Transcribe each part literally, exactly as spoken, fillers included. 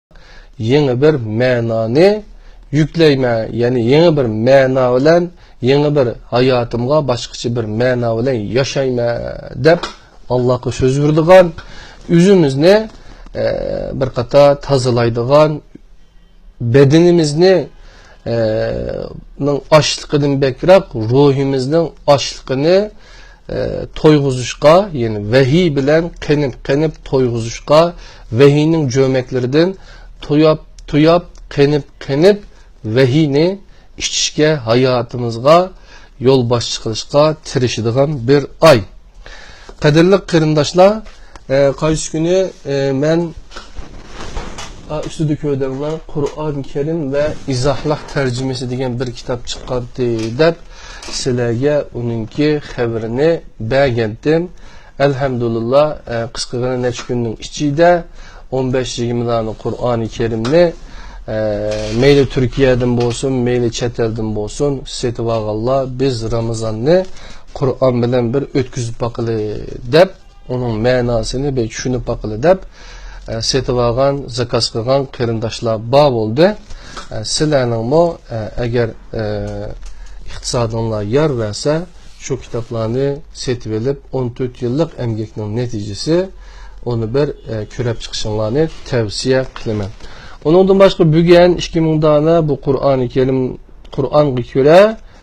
يېڭى بىر مەنانى يۈكلەيمەن، يەنى يېڭى بىر مەنا بىلەن، يېڭى بىر ھاياتىمغا باشقىچە بىر مەنا بىلەن ياشايمەن دەپ ئاللاغا سۆز بېرىدىغان، ئۆزىمىزنى، ئە، بىر قاتار تازىلايدىغان، بەدىنىمىزنى، ئە، نىڭ ئاچلىقىدىن بەكرەك روھىمىزنىڭ ئاچلىقىنى، ئە، تويغۇزۇشقا، يەنى ۋەھىي بىلەن قېنىپ-قېنىپ تويغۇزۇشقا، ۋەھىينىڭ جۆمەكلىرىدىن توياپ-توياپ، قېنىپ-قېنىپ ۋەھىينى ئىچىشكە، ھاياتىمىزغا يولباشچى قىلىشقا تىرىشىدىغان بىر ئاي. قەدىرلىك قېرىنداشلار، ئە، قايسى كۈنى، ئە، مەن، ئا، ئۈستىدە كۆردۈڭلار، قۇرئان كەرىم ۋە ئىزاھلىق تەرجىمىسى دېگەن بىر كىتاب چىققانتى دەپ، سىلەرگە ئۇنىڭكى خەۋىرىنى بەرگەنتىم. ئەلھەمدۇلىللا، ئە، قىسقىغىنە نەچچە كۈننىڭ ئىچىدە ئون بەش يىگىرمە دانە قۇرئانى كەرىمنى، ئە، مەيلى تۈركىيەدىن بولسۇن، مەيلى چەت ئەلدىن بولسۇن، سېتىۋالغانلار، بىز رامىزاننى قۇرئان بىلەن بىر ئۆتكۈزۈپ باقىلى دەپ، ئۇنىڭ مەناسىنى بىر چۈشىنىپ باقىلى دەپ، ئە، سېتىۋالغان، زاكاز قىلغان قېرىنداشلار بار بولدى. ئە، سىلەرنىڭمۇ، ئە، ئەگەر، ئە، ئىقتىسادىڭلار يار بەرسە، شۇ كىتابلارنى سېتىۋېلىپ، ئون تۆت يىللىق ئەمگەكنىڭ نەتىجىسى، ئۇنى بىر، ئە، كۆرۈپ چىقىشىڭلارنى تەۋسىيە قىلىمەن. ئۇنىڭدىن باشقا، بۈگۈن ئىككى مىڭ دانە بۇ قۇرئانى كەرىم، قۇرئانغا كۆرە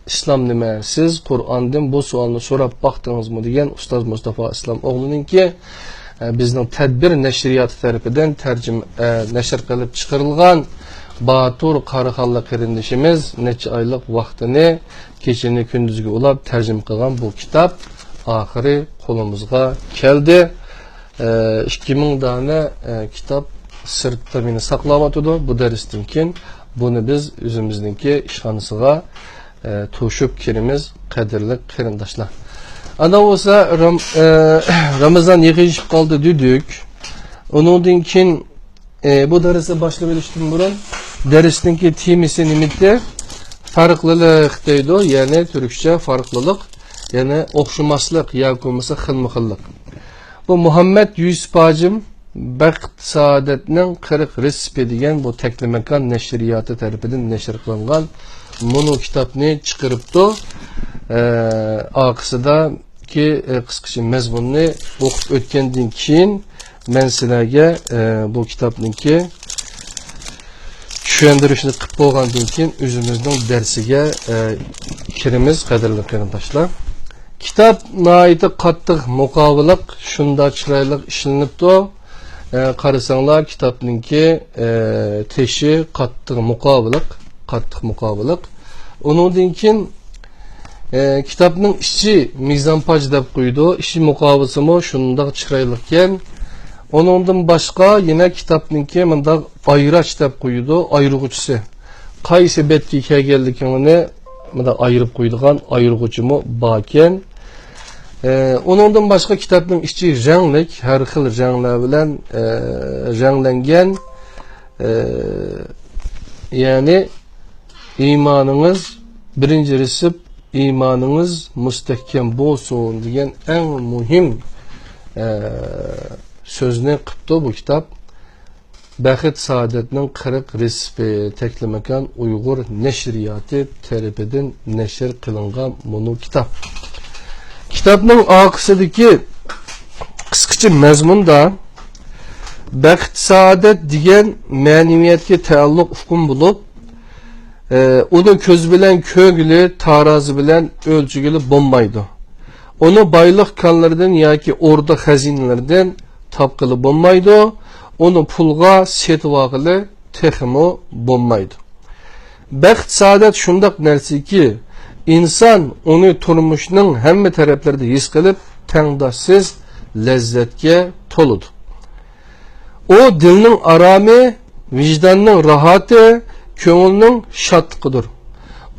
ئىسلام نېمە؟ سىز قۇرئاندىن بۇ سوئالنى سوراپ باقتىڭىزمۇ؟ دېگەن ئۇستاز مۇستافا ئىسلام ئوغلىنىڭكى، ئە، بىزنىڭ تەدبىر نەشرىياتى تەرىپىدىن تەرجىمە، ئە، نەشر قىلىپ چىقىرىلغان باتۇر قاراخانلىق قېرىندىشىمىز نەچچە ئايلىق ۋاقتىنى كېچىنى كۈندۈزگە ئۇلاپ تەرجىمە قىلغان بۇ كىتاب ئاخىرى قولىمىزغا كەلدى. ئە، ئىككى مىڭ دانە، ئە، كىتاب سىرتتا مېنى ساقلاۋاتىدۇ. بۇ دەرستىن كېيىن بۇنى بىز ئۆزىمىزنىڭكى ئىشخانىسىغا، ئە، توشۇپ كىرىمىز، قەدىرلىك قېرىنداشلار. ئانداق بولسا، رام-، ئە، رامىزان يېقىنلىشىپ قالدى دېدۇق. ئۇنىڭدىن كېيىن، ئە، بۇ دەرسنى باشلىۋېلىشتىن بۇرۇن، دەرسنىڭكى تېمىسى نېمىدى؟ پەرقلىلىق دەيدۇ، يەنى تۈركچە پەرقلىلىق، يەنى ئوخشىماسلىق ياكى بولمىسا خىلمۇخىللىق. بۇ مۇھەممەد يۈسۈپ ھاجىم بەخت سائادەتنىڭ قىرىق رېتسېپى دېگەن بۇ تەكلىماكان نەشرىياتى تەرىپىدىن نەشر قىلىنغان مۇنۇ كىتابنى چىقىرىپتۇ. ئە، ئارقىسىدىكى، ئە، قىسقىچە مەزمۇننى ئوقۇپ ئۆتكەندىن كېيىن، مەن سىلەرگە، ئە، بۇ كىتابنىڭكى چۈشەندۈرۈشنى قىلىپ بولغاندىن كېيىن، ئۆزىمىزنىڭ دەرسىگە، ئە، كىرىمىز، قەدىرلىك قېرىنداشلار. كىتاب ناھايىتى قاتتىق مۇقاۋىلىق، شۇنداق چىرايلىق ئىشلىنىپتۇ. ئە، قارىساڭلار، كىتابنىڭكى، ئە، تېشى قاتتىق مۇقاۋىلىق، قاتتىق مۇقاۋىلىق. ئۇنىڭدىن كېيىن، ئە، كىتابنىڭ ئىچى مىزانپاچ دەپ قويىدۇ. ئىچى مۇقاۋىسىمۇ شۇنداق چىرايلىقكەن. ئۇنىڭدىن باشقا يەنە كىتابنىڭكى مۇنداق ئايراچ دەپ قويىدۇ، ئايرىغۇچىسى. قايسى بەتكە كەلگەنلىكىڭنى مۇنداق ئايرىپ قويىدىغان ئايرىغۇچىمۇ باركەن. ئە، ئۇنىڭدىن باشقا كىتابنىڭ ئىچى رەڭلىك، ھەر خىل رەڭلەر بىلەن، ئە، رەڭلەنگەن. ئە، يەنى ئىمانىڭىز، بىرىنچى رېتسېپ، ئىمانىڭىز مۇستەھكەم بولسۇن دېگەن ئەڭ مۇھىم، ئە، سۆزنى قىپتۇ بۇ كىتاب. بەخت سائادەتنىڭ قىرىق رېتسېپى تەكلىماكان ئۇيغۇر نەشرىياتى تەرىپىدىن نەشر قىلىنغان مۇنۇ كىتاب. كىتابنىڭ ئارقىسىدىكى قىسقىچە مەزمۇندا بەخت سائادەت دېگەن مەنىۋىيەتكە تەئەللۇق ئۇقۇم بولۇپ، ئە، ئۇنى كۆز بىلەن كۆرگىلى، تارازى بىلەن ئۆلچىگىلى بولمايدۇ. ئۇنى بايلىق كانلىرىدىن ياكى ئوردا خەزىنىلىرىدىن تاپقىلى بولمايدۇ. ئۇنى پۇلغا سېتىۋالغىلى تېخىمۇ بولمايدۇ. بەخت سائادەت شۇنداق نەرسىكى، ئىنسان ئۇنى تۇرمۇشنىڭ ھەممە تەرەپلىرىدە ھېس قىلىپ، تەڭداشسىز لەززەتكە تولىدۇ. ئۇ دىلنىڭ ئارامى، ۋىجداننىڭ راھىتى، كۆڭۈلنىڭ شادلىقىدۇر.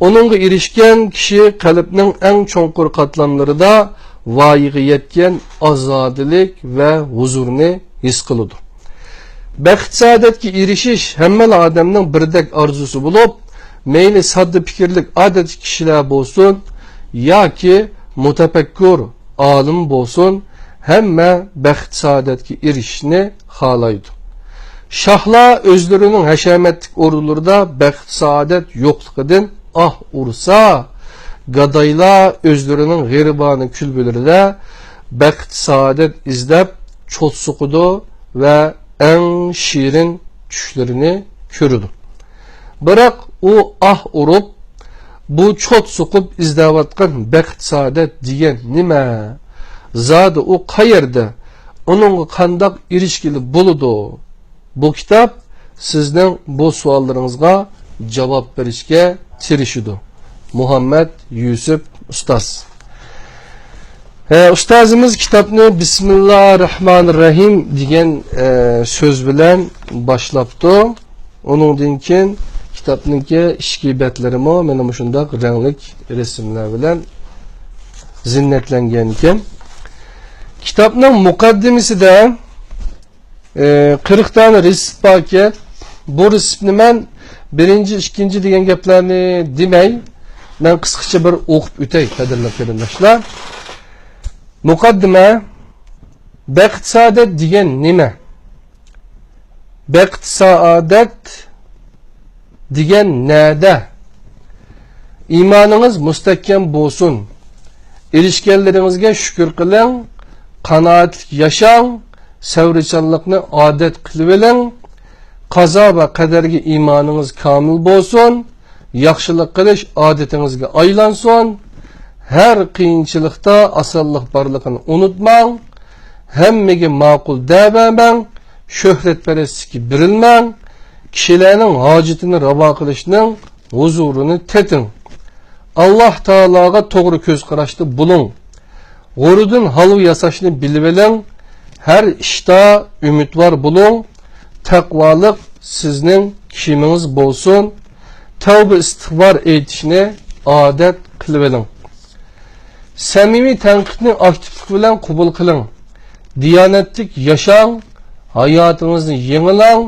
ئۇنىڭغا ئېرىشكەن كىشى قەلبنىڭ ئەڭ چوڭقۇر قاتلاملىرىدا ۋايىغا يەتكەن ئازادىلىك ۋە ھۇزۇرنى ھېس قىلىدۇ. بەخت سائادەتكە ئېرىشىش ھەممىلا ئادەمنىڭ بىردەك ئارزۇسى بولۇپ، مەيلى ساددا پىكىرلىك ئادەتتىكى كىشىلەر بولسۇن ياكى مۇتەپەككۇر ئالىم بولسۇن، ھەممە بەخت سائادەتكە ئېرىشىشنى خالايدۇ. شاھلار ئۆزلىرىنىڭ ھەشەمەتلىك ئورۇنلىرىدا بەخت-سائادەت يوقلۇقىدىن ئاھ ئۇرسا، گادايلار ئۆزلىرىنىڭ غېرىبانە كۈلبىلىرىدە بەخت-سائادەت ئىزدەپ چوت سوقىدۇ ۋە ئەڭ شېرىن چۈشلىرىنى كۆرىدۇ. بىراق ئۇ ئاھ ئۇرۇپ، بۇ چوت سوقۇپ ئىزدەۋاتقان بەخت-سائادەت دېگەن نېمە؟ زادى ئۇ قەيەردە؟ ئۇنىڭغا قانداق ئېرىشكىلى بولىدۇ؟ بۇ كىتاب سىزنىڭ بۇ سوئاللىرىڭىزغا جاۋاب بېرىشكە تىرىشىدۇ. مۇھەممەد يۈسۈپ ئۇستاز. ھە، ئۇستازىمىز كىتابنى بىسمىللا رەھمانىر رەھىم دېگەن، ئە، سۆز بىلەن باشلاپتۇ. ئۇنىڭدىن كېيىن كىتابنىڭكى ئىچكى بەتلىرىمۇ مانا مۇشۇنداق رەڭلىك رەسىملەر بىلەن زىننەتلەنگەن ئىكەن. كىتابنىڭ مۇقەددىمىسىدە، ئى، قىرىق دانە رېتسېپت باركەن. بۇ رېتسېپتنى مەن بىرىنچى، ئىككىنچى دېگەن گەپلەرنى دېمەي، مەن قىسقىچە بىر ئوقۇپ ئۆتەي، قەدىرلىك قېرىنداشلار. مۇقەددىمە. بەخت-سائادەت دېگەن نېمە؟ بەخت-سائادەت دېگەن نەدە؟ ئىمانىڭىز مۇستەھكەم بولسۇن. ئېرىشكەنلىرىڭىزگە شۈكۈر قىلىڭ، قانائەتلىك ياشاڭ، سەۋرچانلىقنى ئادەت قىلىۋېلىڭ. قازا ۋە قەدەرگە ئىمانىڭىز كامىل بولسۇن. ياخشىلىق قىلىش ئادىتىڭىزگە ئايلانسۇن. ھەر قىيىنچىلىقتا ئاسانلىق بارلىقىنى ئۇنتۇماڭ. ھەممىگە ماقۇل دەۋەرمەڭ. شۆھرەتپەرەسلىككە بېرىلمەڭ. كىشىلەرنىڭ ھاجىتىنى راۋا قىلىشنىڭ ھۇزۇرىنى تېتىڭ. ئاللاھ تائالاغا توغرا كۆز قاراشتا بولۇڭ. غۇرۇردىن ھالۋا ياساشنى بىلىۋېلىڭ. ھەر ئىشتا ئۈمىدۋار بولۇڭ. تەقۋالىق سىزنىڭ كىيىمىڭىز بولسۇن. تەۋبە ئىستىغپار ئېيتىشنى ئادەت قىلىۋېلىڭ. سەمىمىي تەنقىدنى ئاكتىپلىق بىلەن قوبۇل قىلىڭ. دىيانەتلىك ياشاڭ، ھاياتىڭىزنى يېڭىلاڭ،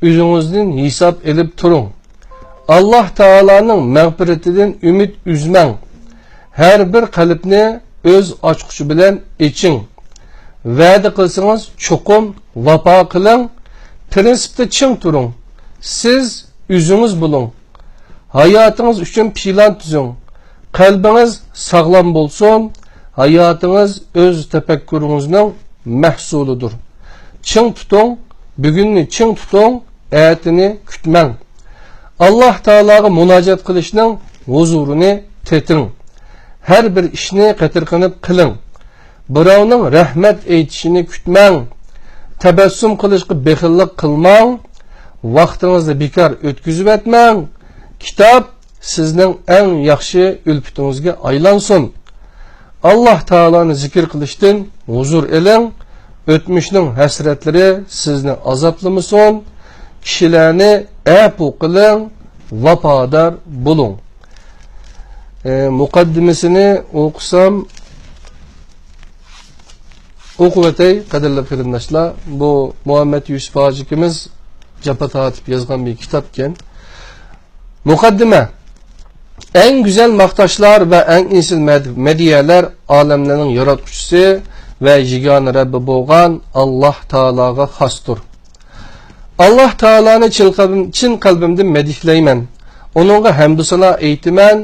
ئۆزىڭىزدىن ھېساب ئېلىپ تۇرۇڭ. ئاللاھ تائالانىڭ مەغپىرىتىدىن ئۈمىد ئۈزمەڭ. ھەر بىر قەلبنى ئۆز ئاچقۇچى بىلەن ئېچىڭ. ۋەدە قىلسىڭىز، چوقۇم ۋاپا قىلىڭ. پىرىنسىپتا چىڭ تۇرۇڭ. سىز ئۆزىڭىز بولۇڭ. ھاياتىڭىز ئۈچۈن پىلان تۈزۈڭ. قەلبىڭىز ساغلام بولسۇن. ھاياتىڭىز ئۆز تەپەككۇرىڭىزنىڭ مەھسۇلىدۇر. چىڭ تۇتۇڭ، بۈگۈننى چىڭ تۇتۇڭ، ئەتىنى كۈتمەڭ. ئاللاھ تائالاغا مۇناجات قىلىشنىڭ ھۇزۇرىنى تېتىڭ. ھەر بىر ئىشنى قېتىرقىنىپ قىلىڭ. بىراۋنىڭ رەھمەت ئېيتىشىنى كۈتمەڭ. تەبەسسۇم قىلىشقا بېخىللىق قىلماڭ. ۋاقتىڭىزنى بىكار ئۆتكۈزۈۋەتمەڭ. كىتاب سىزنىڭ ئەڭ ياخشى ئۈلپىتىڭىزگە ئايلانسۇن. ئاللاھ تائالانى زىكىر قىلىشتىن ھۇزۇر ئېلىڭ. ئۆتمۈشنىڭ ھەسرەتلىرى سىزنى ئازابلىمىسۇن. كىشىلەرنى ئەپۇ قىلىڭ، ۋاپادار بولۇڭ. ئى، مۇقەددىمىسىنى ئوقۇسام، ئوقۇۋېتەي، قەدىرلىك قېرىنداشلار. بۇ مۇھەممەد يۈسۈپ ھاجى ئاكىمىز جاپا تارتىپ يازغان بىر كىتابكەن. مۇقەددىمە. ئەڭ گۈزەل ماختاشلار ۋە ئەڭ ئېسىل مەد-، مەدھىيەلەر ئالەملەرنىڭ ياراتقۇچىسى ۋە يېگانە رەببى بولغان ئاللاھ تائالاغا خاستۇر. ئاللاھ تائالانى چىن قەلبىم-، چىن قەلبىمدىن مەدھلەيمەن. ئۇنىڭغا ھەمدۇسانا ئېيتىمەن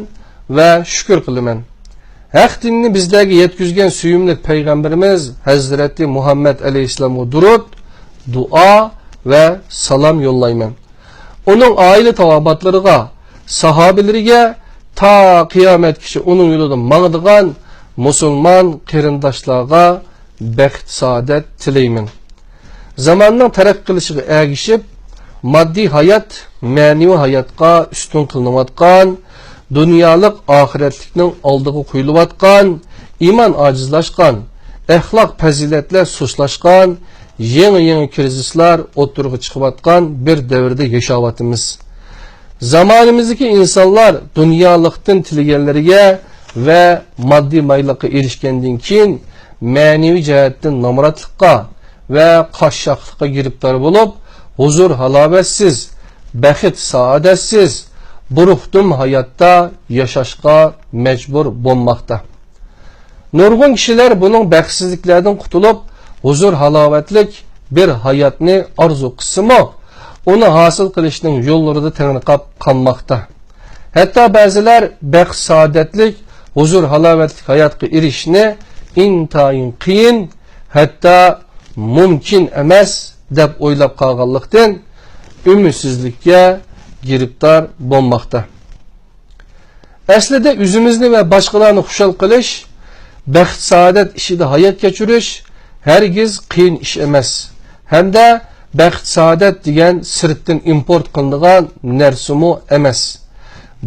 ۋە شۈكۈر قىلىمەن. ھەق دىننى بىزلەرگە يەتكۈزگەن سۆيۈملۈك پەيغەمبىرىمىز ھەزرىتى مۇھەممەد ئەلەيھىسسالامغا دۇرۇت، دۇئا ۋە سالام يوللايمەن. ئۇنىڭ ئائىلە تاۋابىئاتلىرىغا، ساھابىلىرىگە، تا قىيامەتكىچە ئۇنىڭ يولىدا ماڭىدىغان مۇسۇلمان قېرىنداشلارغا بەخت-سائادەت تىلەيمەن. زاماننىڭ تەرەققىي قىلىشىغا ئەگىشىپ، ماددىي ھايات مەنىۋى ھاياتقا ئۈستۈن قىلىنىۋاتقان، دۇنيالىق ئاخىرەتلىكنىڭ ئالدىغا قويۇلۇۋاتقان، ئىمان ئاجىزلاشقان، ئەخلاق پەزىلەتلەر سۇسلاشقان، يېڭى-يېڭى كىرىزىسلار ئوتتۇرىغا چىقىۋاتقان بىر دەۋردە ياشاۋاتىمىز. زامانىمىزدىكى ئىنسانلار دۇنيالىقتىن تىلىگەنلىرىگە ۋە ماددىي بايلىققا ئېرىشكەندىن كېيىن مەنىۋى جەھەتتىن نامراتلىققا ۋە قاششاقلىققا گىرىپتار بولۇپ، ھۇزۇر-ھالاۋەتسىز، بەخت-سائادەتسىز، بۇرۇقتۇم ھاياتتا ياشاشقا مەجبۇر بولماقتا. نۇرغۇن كىشىلەر بۇنىڭ بەختسىزلىكلەردىن قۇتۇلۇپ، ھۇزۇر-ھالاۋەتلىك بىر ھاياتنى ئارزۇ قىلسىمۇ، ئۇنى ھاسىل قىلىشنىڭ يوللىرىدا تېڭىرقاپ قالماقتا. ھەتتا بەزىلەر بەخت-سائادەتلىك، ھۇزۇر-ھالاۋەتلىك ھاياتقا ئېرىشىشنى ئىنتايىن قىيىن، ھەتتا مۇمكىن ئەمەس دەپ ئويلاپ قالغانلىقتىن، ئۈمىدسىزلىككە گىرىپتار بولماقتا. ئەسلىدە ئۆزىمىزنى ۋە باشقىلارنى خۇشال قىلىش، بەخت-سائادەت ئىچىدە ھايات كەچۈرۈش ھەرگىز قىيىن ئىش ئەمەس. ھەمدە بەخت-سائادەت دېگەن سىرتتىن ئىمپورت قىلىنىدىغان نەرسىمۇ ئەمەس.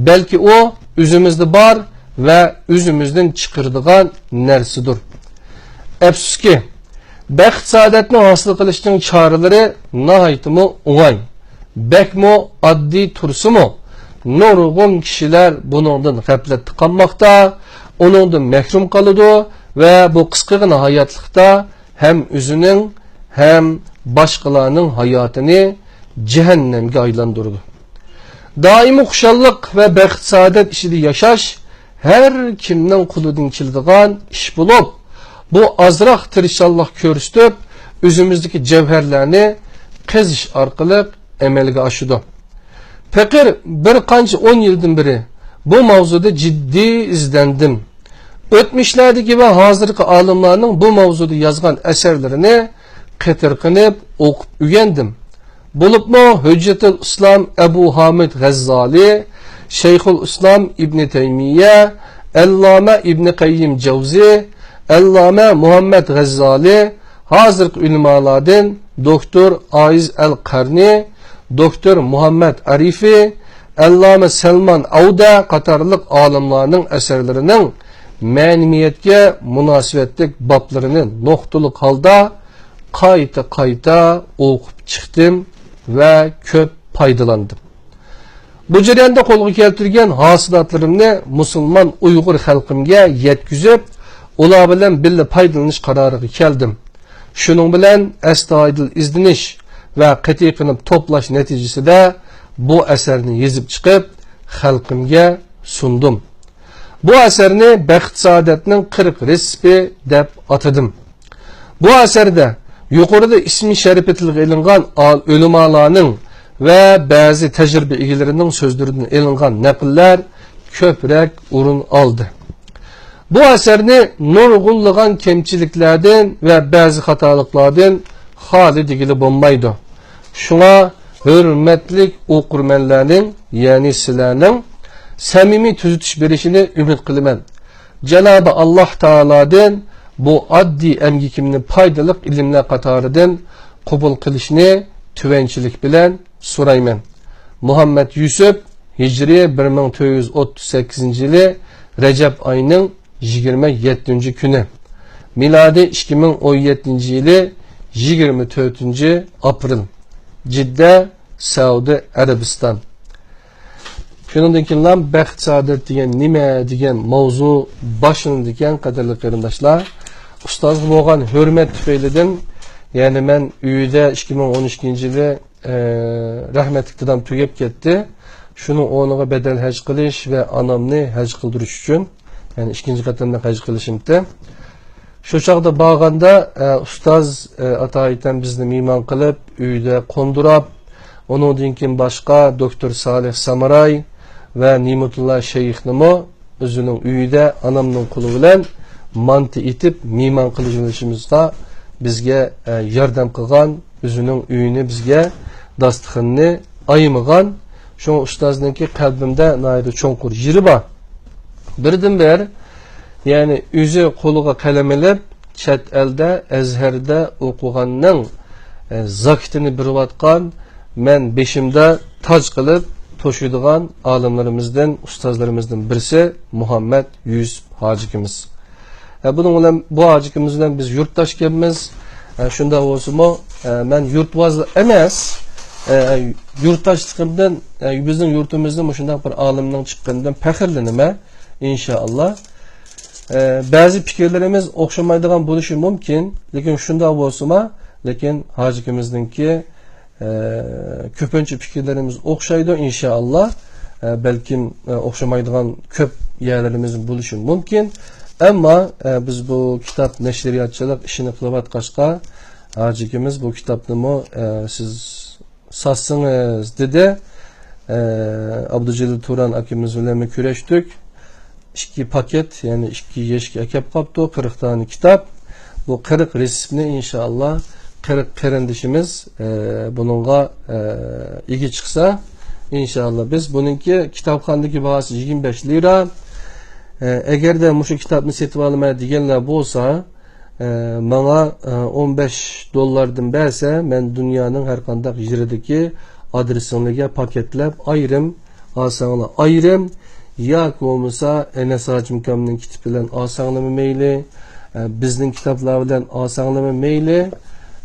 بەلكى ئۇ ئۆزىمىزدە بار ۋە ئۆزىمىزدىن چىقىرىدىغان نەرسىدۇر. ئەپسۇسكى، بەخت-سائادەتنى ھاسىل قىلىشنىڭ چارىلىرى ناھايىتىمۇ ئوڭاي، بەكمۇ ئاددىي تۇرسىمۇ، نۇرغۇن كىشىلەر بۇنىڭدىن غەپلەتتە قالماقتا، ئۇنىڭدىن مەھرۇم قالىدۇ ۋە بۇ قىسقىغىنا ھاياتلىقتا ھەم ئۆزىنىڭ، ھەم باشقىلارنىڭ ھاياتىنى جەھەننەمگە ئايلاندۇرىدۇ. دائىمىي خۇشاللىق ۋە بەخت-سائادەت ئىچىدە ياشاش ھەر كىمنىڭ قولىدىن كېلىدىغان ئىش بولۇپ، بۇ ئازراق تىرىشچانلىق كۆرسىتىپ، ئۆزىمىزدىكى جەۋھەرلەرنى قېزىش ئارقىلىق ئەمەلگە ئاشىدۇ. پېقىر بىر قانچە ئون يىلدىن بېرى بۇ ماۋزۇدا جىددىي ئىزدەندىم. ئۆتمۈشلەردىكى ۋە ھازىرقى ئالىملارنىڭ بۇ ماۋزۇدا يازغان ئەسەرلىرىنى قېتىرقىنىپ ئوقۇپ ئۆگەندىم. بولۇپمۇ ھۆججەتۇل ئىسلام ئەبۇ ھامىد غەززالى، شەيخۇل ئىسلام ئىبنى تەيمىيە، ئەللامە ئىبنى قەييىم جەۋزى، ئەللامە مۇھەممەد غەززالى، ھازىرقى ئۆلىمالاردىن دوكتور ئايىز ئەل قەرنى، دوكتور مۇھەممەد ئارىفى، ئەللامە سەلمان ئەۋدە قاتارلىق ئالىملارنىڭ ئەسەرلىرىنىڭ مەنىۋىيەتكە مۇناسىۋەتلىك بابلىرىنى نۇقتىلىق ھالدا قايتا-قايتا ئوقۇپ چىقتىم ۋە كۆپ پايدىلاندىم. بۇ جەرياندا قولغا كەلتۈرگەن ھاسىلاتلىرىمنى مۇسۇلمان ئۇيغۇر خەلقىمگە يەتكۈزۈپ، ئۇلار بىلەن بىللە پايدىلىنىش قارارىغا كەلدىم. شۇنىڭ بىلەن ئەستايىدىل ئىزدىنىش ۋە قېتىي قىلىپ توپلاش نەتىجىسىدە بۇ ئەسەرنى يېزىپ چىقىپ، خەلقىمگە سۇندۇم. بۇ ئەسەرنى بەخت-سائادەتنىڭ قىرىق رېتسېپى دەپ ئاتىدىم. بۇ ئەسەردە يۇقىرىدا ئىسمى شەرىپى تىلغا ئېلىنغان ئال-، ئۆلىمالارنىڭ ۋە بەزى تەجرىبە ئىگىلىرىنىڭ سۆزلىرىدىن ئېلىنغان نەقىللەر كۆپرەك ئورۇن ئالدى. بۇ ئەسەرنى نۇرغۇنلىغان كەمچىلىكلەردىن ۋە بەزى خاتالىقلاردىن خالىي دېگىلى بولمايدۇ. شۇڭا ھۆرمەتلىك ئوقۇرمەنلەرنىڭ، يەنى سىلەرنىڭ سەمىمىي تۈزىتىش بېرىشىنى ئۈمىد قىلىمەن. جانابى ئاللاھ تائالادىن بۇ ئاددىي ئەمگىكىمنى پايدىلىق ئىلىملەر قاتارىدىن قوبۇل قىلىشنى تۆۋەنچىلىك بىلەن سورايمەن. مۇھەممەد يۈسۈپ، ھىجرىي بىر مىڭ تۆت يۈز ئوتتۇز سەككىزىنچى يىلى رەجەب ئاينىڭ يىگىرمە يەتتىنچى كۈنى، مىلادىي ئىككى مىڭ ئون يەتتىنچى يىلى يىگىرمە تۆتىنچى ئاپرېل، جىددە، سەئۇدى ئەرەبىستان. شۇنىڭدىن كېيىنلا بەخت-سائادەت دېگەن نېمە دېگەن ماۋزۇ باشلىنىدىكەن، قەدىرلىك قېرىنداشلار. ئۇستازغا بولغان ھۆرمەت تۈپەيلىدىن، يەنى مەن ئۆيدە ئىككى مىڭ ئون ئىككىنچى يىلى، ئە، رەھمەتلىك دادام تۈگەپ كەتتى. شۇنىڭ ئورنىغا بەدەل ھەج قىلىش ۋە ئانامنى ھەج قىلدۇرۇش ئۈچۈن، يەنى ئىككىنچى قېتىملىق ھەج قىلىشىمتى. شۇ چاغدا بارغاندا، ئە، ئۇستاز، ئە، ئاتايىتەن بىزنى مېھمان قىلىپ، ئۆيىدە قوندۇراپ، ئۇنىڭدىن كېيىن باشقا دوكتور سالىھ سامراي ۋە نېمەتۇللا شەيخنىمۇ ئۆزىنىڭ ئۆيىدە ئانامنىڭ قولى بىلەن مانتا ئېتىپ مېھمان قىلىۋېلىشىمىزغا بىزگە، ئە، ياردەم قىلغان، ئۆزىنىڭ ئۆيىنى بىزگە، داستىخىنىنى ئايىمىغان. شۇڭا ئۇستازنىڭكى قەلبىمدە ناھايىتى چوڭقۇر يېرى بار. بىردىنبىر، يەنى ئۆزى قولىغا قەلەم ئېلىپ، چەت ئەلدە، ئەزھەردە ئوقۇغاننىڭ، ئە، زاكىتىنى بېرىۋاتقان، مەن بېشىمدا تاج قىلىپ توشۇيدىغان ئالىملىرىمىزدىن، ئۇستازلىرىمىزدىن بىرسى مۇھەممەد يۈسۈپ ھاجىكىمىز. ئە، بۇنىڭ بىلەن، بۇ ھاجىكىمىز بىلەن بىز يۇرتداشكەنمىز. ئە، شۇنداق بولسىمۇ، ئە، مەن يۇرتۋازلا ئەمەس، ئە، يۇرتداشلىقىمدىن، ئە، بىزنىڭ يۇرتىمىزدىن مۇشۇنداق بىر ئالىمنىڭ چىققىنىدىن پەخىرلىنىمەن، ئىنشائاللا. ئە، بەزى پىكىرلىرىمىز ئوخشىمايدىغان بولۇشى مۇمكىن، لېكىن شۇنداق بولسىمۇ، لېكىن ھاجىكىمىزنىڭكى ئە، كۆپىنچە پىكىرلىرىمىز ئوخشايدۇ، ئىنشائاللا. ئە، بەلكىم، ئە، ئوخشىمايدىغان كۆپ يەرلىرىمىز بولۇشى مۇمكىن. ئەمما، ئە، بىز بۇ كىتاب نەشرىياتچىلىق ئىشىنى قىلىۋاتقاچقا، ھاجىكىمىز بۇ كىتابنىمۇ، ئە، سىز، ساتسىڭىز دېدى. ئە، ئابدۇجېلىل تۇران ئاكىمىز بىلەن كۆرۈشتۇق. ئىككى پاكېت، يەنى ئىككى يەشىك ئەكەپ قاپتۇ، قىرىق دانە كىتاب. بۇ قىرىق رېتسېپنى ئىنشائاللا قىرىق قېرىندىشىمىز، ئە، بۇنىڭغا، ئە، ئىگە چىقسا، ئىنشائاللا بىز بۇنىڭكى كىتابخانىدىكى باھاسى يىگىرمە بەش لىرا. ئە، ئەگەردە مۇشۇ كىتابنى سېتىۋالىمەن دېگەنلەر بولسا، ئە، ماڭا، ئە، ئون بەش دوللاردىن بەرسە، مەن دۇنيانىڭ ھەر قانداق يېرىدىكى ئادرېسىڭلارغا پاكېتلەپ ئايرىم ئالساڭلار ئايرىم، ياكى بولمىسا ئەنەس ھاجىمكامنىڭ كىتابى بىلەن ئالساڭلارمۇ مەيلى، ئە، بىزنىڭ كىتابلار بىلەن ئالساڭلارمۇ مەيلى.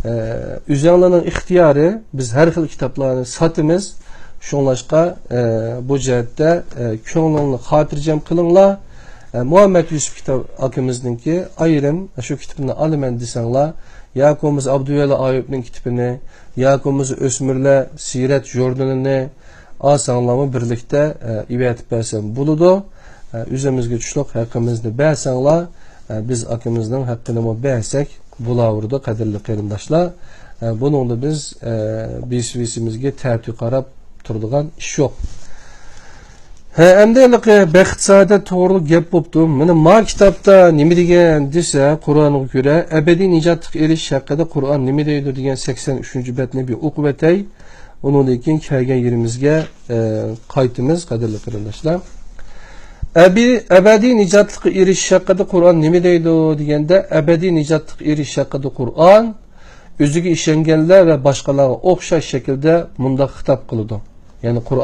ئە، ئۆزۈڭلارنىڭ ئىختىيارى، بىز ھەر خىل كىتابلارنى ساتىمىز. شۇڭلاشقا، ئە، بۇ جەھەتتە، ئە، كۆڭلۈڭلارنى خاتىرجەم قىلىڭلار. ئە، مۇھەممەد يۈسۈپ كىتاب ئاكىمىزنىڭكى ئايرىم شۇ كىتابنى ئالىمەن دېسەڭلار، ياكى بولمىسا ئابدۇۋەلى ئايۇپنىڭ كىتابىنى، ياكى بولمىسا ئۆسمۈرلەر سىيرەت ژۇرنىلىنى ئالساڭلارمۇ بىرلىكتە، ئە، ئېۋەتىپ بەرسەم بولىدۇ. ئە، ئۆزىمىزگە چۈشلۈك ھەققىمىزنى بەرسەڭلار، ئە، بىز ئاكىمىزنىڭ ھەققىنىمۇ بەرسەك بولاۋېرىدۇ، قەدىرلىك قېرىنداشلار. ئە، بۇنىڭدا بىز، ئە، بىسىۋىسىمىزگە تەتۈر قاراپ تۇرىدىغان ئىش يوق. ھە، ئەمدى ھېلىقى بەخت سائادەت توغرۇلۇق گەپ بوپتۇ. مانا ما كىتابتا نېمە دېگەن دېسە، قۇرئانغا كۆرە، ئەبەدىي نىجاتلىققا ئېرىشىش ھەققىدە قۇرئان نېمە دەيدۇ دېگەن سەكسەن ئۈچىنچى بەتنى بىر ئوقۇۋەتەي. ئۇنىڭدىن كېيىن كەلگەن يېرىمىزگە، ئە، قايتىمىز، قەدىرلىك قېرىنداشلار. ئەبى-، ئەبەدىي نىجاتلىققا ئېرىشىش ھەققىدە قۇرئان نېمە دەيدۇ دېگەندە، ئەبەدىي نىجاتلىققا ئېرىشىش ھەققىدە قۇرئان ئۆزىگە ئىشەنگەنلەر ۋە باشقىلارغا ئوخشاش شەكىلدە مۇنداق خىتاب قىلىدۇ. يەنى قۇرئان